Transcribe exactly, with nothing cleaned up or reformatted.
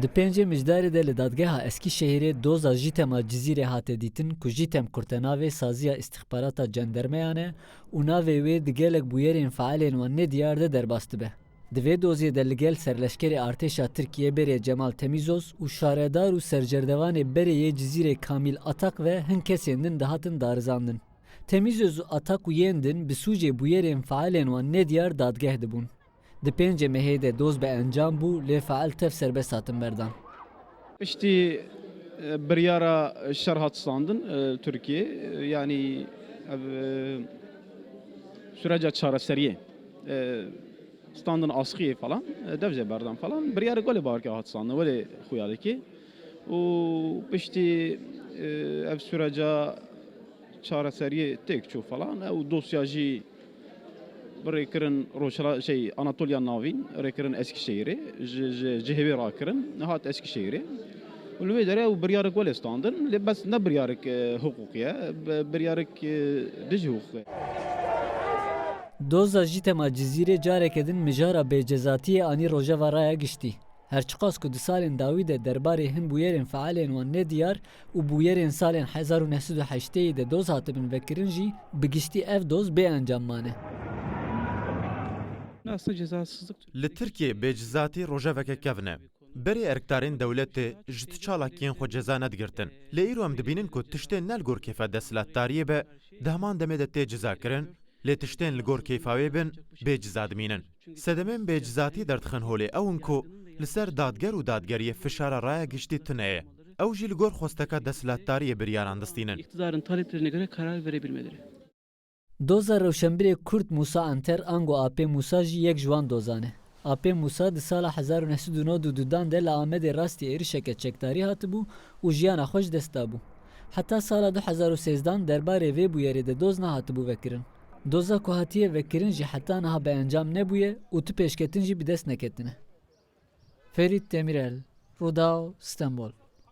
Di pêncê Mijdarê de li Dadgeha Eskîşehîrê doza Jîtema Cizîrê hate dîtin ku Jîtem kurtenavê saziya îstixbarata cendermeyan e û navê wê di gelek bûyerên fealên wan nêdiyar de derbas dibe. Di vê dozê de li gel serleşkerê artêşa Tirkiyê berê Cemal Temîzoz û şaredar û sercerdevanê berê yê Cizîrê Kamîl Atak ve hin kesên din dihatin darizandin. Temîzoz û Atak û yên din bi sûcê bûyerên fealên wan nêdiyar dadgeh dibûn. Di pêncê mehê de doz bi encam bû, lê feal tev serbest hatin berdan. Piştî, e, biryara şer hat standin, e, Tirkiye, e, yanî ev, e, süreca çareseriyê, e, standin askiyê falan, e, dev jê berdan falan. Biryarê golê bawerkê hat standin, welê xuya dikê. Û piştî, e, ev süreca çareseriyê têk çû falan. Ew dosya jî bi rêkirin Rojhila-, şey, Anatoliya Navîn, rêkirin Eskişehîrê, ji, ji cihê wê rakirin, hat Eskişehîrê. Û li wê derê ew biryarek welê standin, lê bes ne biryarek, e, hiqûqî ye, bi-, biryarek, e, dijî hiqûqê ye. Doza Jîtema Cizîrê careke din mijara bêcezatiyê anî rojeva raya giştî. Her çiqas ku di salên dawî de derbarê hin bûyerên fealên wan nêdiyar û bûyerên salên hezar û neh sed û heştê de doz hatibin vekirin jî, bi giştî ev doz bê encam mane. Aslında cezasızlık Li Tirkiyê bêcizatî rojeveke kevn e. Berê erkdarên dewletê ji tu çalakiyên xwe ceza nedigirtin. Lê îro em dibînin ku tiştên ne li gor kêfa desthilatdariyê be, di heman demê de tê cizakirin, lê tiştên li gor kêfa wê bin, bê ciza dimînin. Sedemên bêcizatî derdixin holê ew in ku li ser dadger û dadgeriyê fişara raya giştî tune ye. Ew jî li gor xwesteka desthilatdariyê biryaran distînin. İktidarın taleplerine göre karar verebilmeleri. Doza rewşenbirê Kurd Musa Anter ango Apê Musa jî yek ji wan dozan e. Apê Musa di sala hezar û neh sed û nod û dudan de li Amedê rastî êrişeke çekdarî hatibû û jiyana xwe ji dest dabû. Heta sala du hezar û sêzdan derbarê vê bûyerê de doz nehatibû vekirin. Doza ku hatiye vekirin jî heta niha bi encam nebûye û tu pêşketin jî bi dest neketine. Ferît Demîrel, Rûdaw, Stenbol.